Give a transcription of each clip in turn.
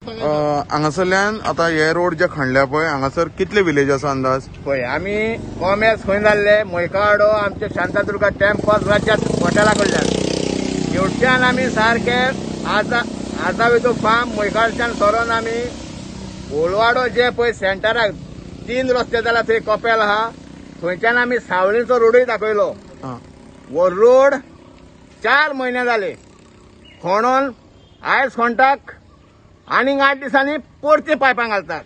हांगासरल्यान आतां हे रोड जे खणल्या पळय हांगासर कितले विलेज आसा अंदाज? पळय आमी कॉमेस खंय जाल्ले मैकावाडो आमचे शांतादुर्गा टेम्पल राज्यात हॉटेला कडल्यान हेवटेच्यान आमी सारके आजावेदो फार्म मैकाडच्यान सरोन आमी ओलवाडो जे पळय सेंटराक 3 रस्ते जाला थंय कपेल आहा थंयच्यान आमी सावळीचो रोडूय दाखयलो. हो रोड 4 म्हयने जाले खणोन आयज खणटाक आनीक 8 दिसांनी परती पायपां घालतात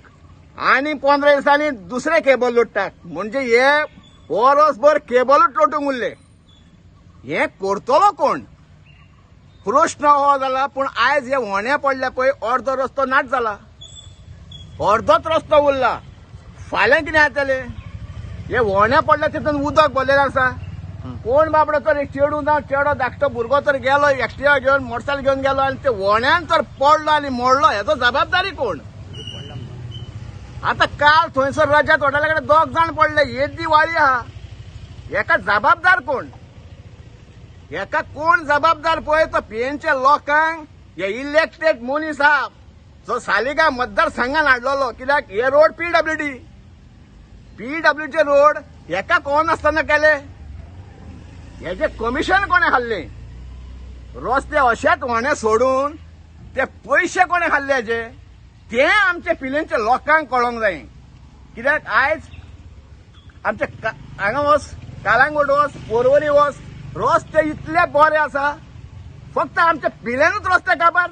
आनी 15 दिसांनी दुसरे केबल लोडटात. म्हणजे हे वरसभर केबलूच लोटूंक उरले. हे करतलो कोण प्रश्न हो जाला. पूण आयज हे होणे पडले पळय अर्दो रस्तो नाच जाला, अर्दोच रस्तो उरला. फाल्यां कितें जातलें? हे होणे पडले तितून उदक भरलेलें आसा. कोण बाबडो तर एक चेडूं जावं चेडो धाकटो भुरगो तर गेलो एक्टिवा घेवन मोटरसायकल घेवन गेलो आनी ते होण्यान तर पडलो आनी मोडलो. हेचो जबाबदारी कोण? आतां काल थंयसर रजात हॉटेला कडेन 2 जाण पडले. येदी वाळी आहा, हेका जबाबदार कोण? हेका कोण जबाबदार? पळय तो पिएनच्या लोकांक हे इलेक्टेड मनीस आहा जो सालिगांव मतदारसंघान हाडलेलो. कित्याक हे रोड पीडब्ल्यूडी पीडब्ल्यूचे रोड हेका कोण नासतना केले. हेजे कमिशन कोणें खाल्लें? रस्ते अशेच होणे सोडून ते पयशे कोणें खाल्ले हेजे ते आमचे पिलेंच्या लोकांक कळोंक जाय. कित्याक आयज आमचे हांगा वच कालांगूट वच पोरवरी वच रस्ते इतले बरे आसा, फक्त आमच्या पिलेनूच रस्ते काबार.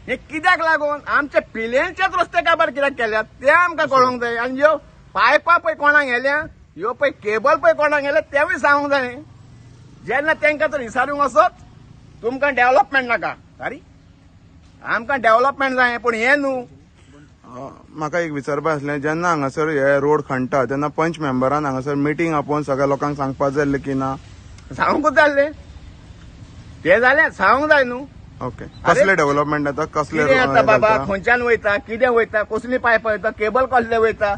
हे कित्याक लागून आमच्या पिलेंचेच रस्ते काबार कित्याक केल्यात ते आमकां कळोंक जाय. आनी ह्यो पायपां पळय कोणाक गेल्या, ह्यो पळय केबल पळय कोणाक गेल्या तेवूय सांगूंक जाय. जेन्ना तांकां तर विचारूंक वचत तुमकां डेव्हलपमेंट नाका. अरे आमकां डेव्हलपमेंट जाय पूण हें न्हू. म्हाका एक विचारपा आसलें, जेन्ना हांगासर हे रोड खणटा तेन्ना पंच मेंबरान हांगासर मिटींग आपोवन सगळ्या लोकांक सांगपाक जाय आसलें की ना? सांगूंकूच जाय आसलें ते जालें सांगूंक जाय न्हू. ओके, कसले डेव्हलपमेंट जाता, कसले कितें जाता बाबा, खंयच्यान वयता, कितें वयता, कसली पायपां वयता, केबल कसले वयता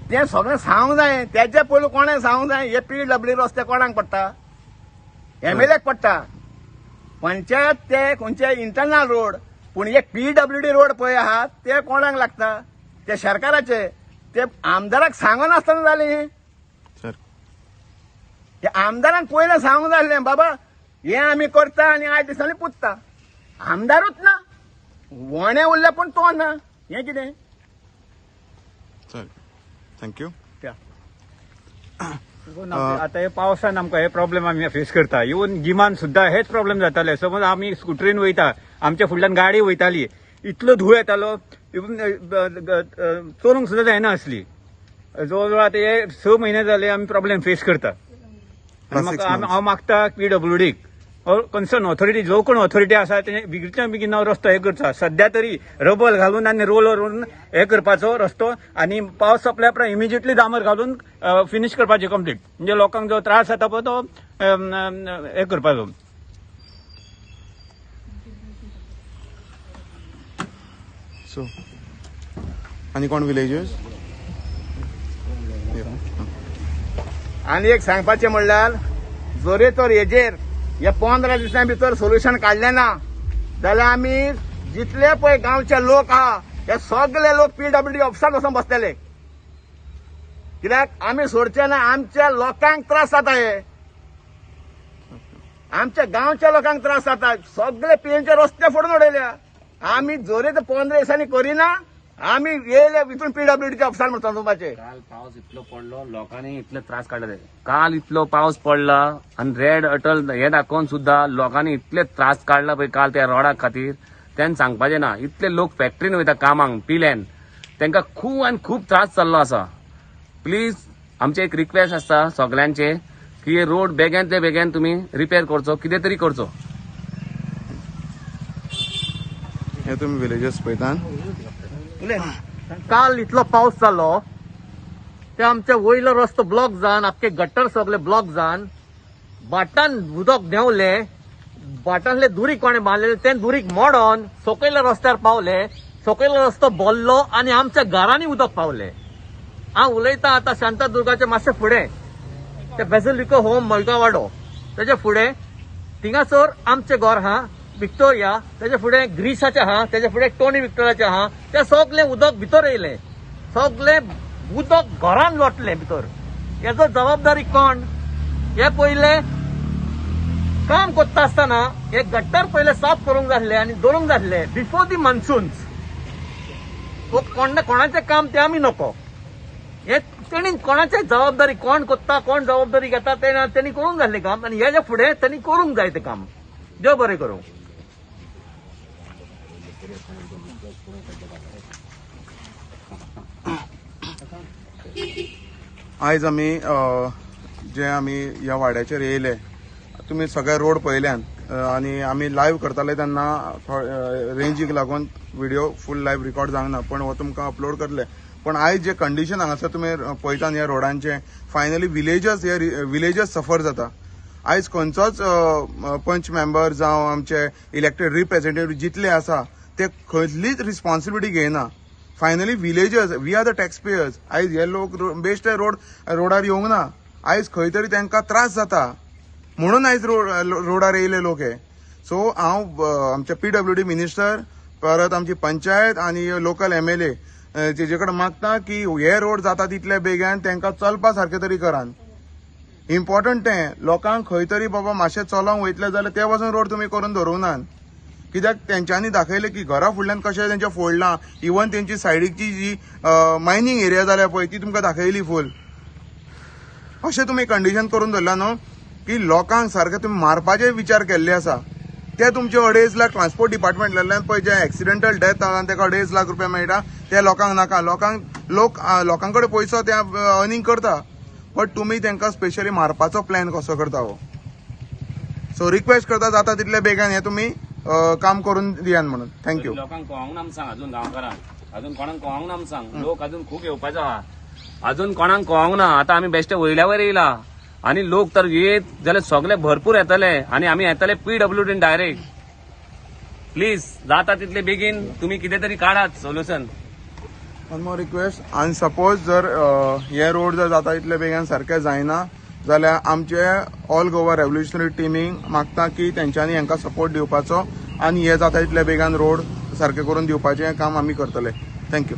तें सगळें सांगूंक जाय. तेजे पयलू कोणें सांगूंक जाय. हे पीडब्ल्यू रस्ते कोणाक पडटा? एमएलएक पडटा. पंचायत ते खंयचे इंटरनल रोड, पूण हे पीडब्ल्यूडी रोड पळय आहा ते कोणाक लागता? ते सरकाराचे. ते आमदाराक सांगनासतना जालें हें. हे आमदारान पयलें सांगूंक जाय आसलें बाबा हें आमी करता आनी 8 दिसांनी पुजता. आमदारूच ना, वणे उरले पूण तो ना. हें कितें? Thank you. आतां हे पावसान आमकां हे प्रॉब्लेम आमी फेस करता. इवन गिमान सुद्दां हेच प्रॉब्लेम जाताले. समज आमी स्कुटरीन वयता, आमच्या फुडल्यान गाडी वयताली, इतलो धूळ येतालो इवन चोरूंक सुद्दां जायना आसली. जवळ जवळ आतां हे 6 म्हयने जाले आमी प्रॉब्लेम फेस करता. हांव मागता पीडब्ल्यूडीक और कन्सर्न ऑथॉरिटी, जो कोण ऑथॉरिटी आसा ते बेगीनच्या बेगीन रस्तो हे करचो. सध्या तरी रबल घालून आनी रोलर हे करपाचो रस्तो आनी पावस सोंपल्या उपरांत इमिजिएटली डांबर घालून फिनीश करपाचें कंप्लीट. म्हणजे लोकांक जो त्रास जाता पळय तो हे करपाचो. सो आनी कोण विलेजर्स? आनी एक सांगपाचें म्हणल्यार जरी तर हेजेर हे 15 दिसां भितर सोल्युशन काडलें ना जाल्यार आमी जितले पळय गांवचे लोक आहा हे सगळे लोक पीडब्ल्यूडी ऑफिसान वचून बसतले. कित्याक आमी सोडचे ना. आमच्या लोकांक त्रास जाता, हे आमच्या गांवच्या लोकांक त्रास जाता. सगळे पियेंचे रस्ते फोडून उडयल्या. आमी जरी तर 15 दिसांनी करिना आमी येयले हितून पीडब्ल्यूडीच्या ऑफिसान म्हणटा तुमचे. काल पावस इतलो पडलो, लोकांनी इतले त्रास काडले. काल इतलो पावस पडला आनी रेड अटल हे दाखोवन सुद्दां लोकांनी इतले त्रास काडला पळय काल त्या रोडा खातीर. तेन्ना सांगपाचें ना. इतले लोक फॅक्टरीन वयता कामांक पिल्यान, तांकां खूब आनी खूब त्रास जाल्लो आसा. प्लीज आमचें एक रिक्वेस्ट आसता सगल्यांचे की हे रोड बेगीन ते बेगीन तुमी रिपेर करचो, कितें तरी करचो. हे तुमी विलेजर्स पळयता. काल इतलो पावस जालो ते आमच्या वयलो रस्तो ब्लॉक जावन आख्खे गटर सगळे ब्लॉक जावन भाटान उदक देंवले. भाटांतले दुरीक कोणें बांदलेले ते दुरीक मोडोन सकयल्या रस्त्यार पावले. सकयलो रस्तो बोल्लो आनी आमच्या घरांनी उदक पावले. हांव उलयतां आतां शांतादुर्गाचे मातशें फुडें ते बेसिलिको होम मळगांवाडो तेजे फुडें थिंगासर आमचें घर आहा. विक्टोरिया, तेजे फुडें ग्रीसाचें आहा, तेजे फुडें टोनी विक्टोरियाचें आहा, तें सगलें उदक भितर येयलें, सगलें उदक घरान लोटलें भितर. हेजो जबाबदारी कोण? हे पयले काम करता आसतना हे गट्टर पयले साफ करूंक जाय आसले आनी दवरूंक जाय आसले बिफोर दी मान्सून्स. कोणाचें काम तें आमी नको, हे तेणी कोणाचे जबाबदारी कोण करता, कोण जबाबदारी घेता ते तेणी करूंक जाय काम, आनी हेज्या फुडें तेणी करूंक जाय तें काम. देव बरें करूं. आयज आमी जे आमी ह्या वाड्याचेर येयले, तुमी सगळे रोड पळयल्यान आनी आमी लायव्ह करताले तेन्ना रेंजीक लागून व्हिडिओ फूल लायव्ह रिकॉर्ड जावंक ना, पण हो तुमकां अपलोड करले. पण आयज जे कंडिशन हांगासर तुमी पळयता ह्या रोडांचे, फायनली विलेजस हे विलेजस सफर जाता. आयज खंयचोच पंच मेंबर जावं आमचे इलेक्टेड रिप्रेझेंटेटिव्ह जितले आसा ते खंयलीच रिस्पॉन्सिबिलिटी घेयना. Finally villagers, we are the tax payers. आयज हे लोक बेश्टे रोडार येवंक ना, आयज खंय तरी तांकां त्रास जाता म्हणून आयज रोडार येयले लोक हे. सो हांव आमच्या PWD minister, परत आमची पंचायत आनी लोकल MLA तेजे कडेन मागता की हे रोड जाता तितले बेगीन तांकां चलपा सारकें तरी करान. इम्पॉर्टंट तें लोकांक खंय तरी बाबा मातशें चलोंक वयतले जाल्यार ते पासून रोड तुमी करून धरूंक नात, कित्याक तेंच्यांनी दाखयलें की घरा फुडल्यान कशें तेंचें फोडलां, इवन तेंची सायडीची जी मायनींग एरिया जाल्या पळय ती तुमकां दाखयली फूल. अशें तुमी कंडिशन करून धरलां न्हू की लोकांक सारकें तुमी मारपाचे विचार केल्ले आसा. ते तुमचे 2.5 लाख ट्रान्सपोर्ट डिपार्टमेंटांतल्यान पळय जे एक्सिडेंटल डेथ जाता ताका 2.5 लाख रुपया मेळटा, ते लोकांक नाका. लोकां कडेन पयसो ते अर्निंग करता, बट तुमी तांकां स्पेशली मारपाचो प्लॅन कसो करता हो. सो रिक्वेस्ट करता जाता तितले बेगीन हे तुमी काम करून दियान म्हणून. Thank you. लोकांक कळोंक ना सांग, अजून गांवकारांक अजून कोणाक कळोंक ना सांग, लोक अजून खूब येवपाचो आहा, अजून कोणाक कळोंक ना. आतां आमी बेश्टे वयल्या वयर येयला आनी लोक तर येत जाल्यार सगळे भरपूर येतले आनी आमी येतले PWD direct. Please जाता तितले बेगीन तुमी कितें तरी काडात सोल्युशन. वन मोर रिक्वेस्ट, आनी सपोज जर हे रोड जर जाता तितले बेगीन सारकें जायना जाल्यार आमचे ऑल गोवा रेव्होल्युशनरी टिमींक मागता की तेंच्यांनी हांकां सपोर्ट दिवपाचो आनी हे जाता तितले बेगीन रोड सारकें करून दिवपाचें काम आमी करतले. Thank you.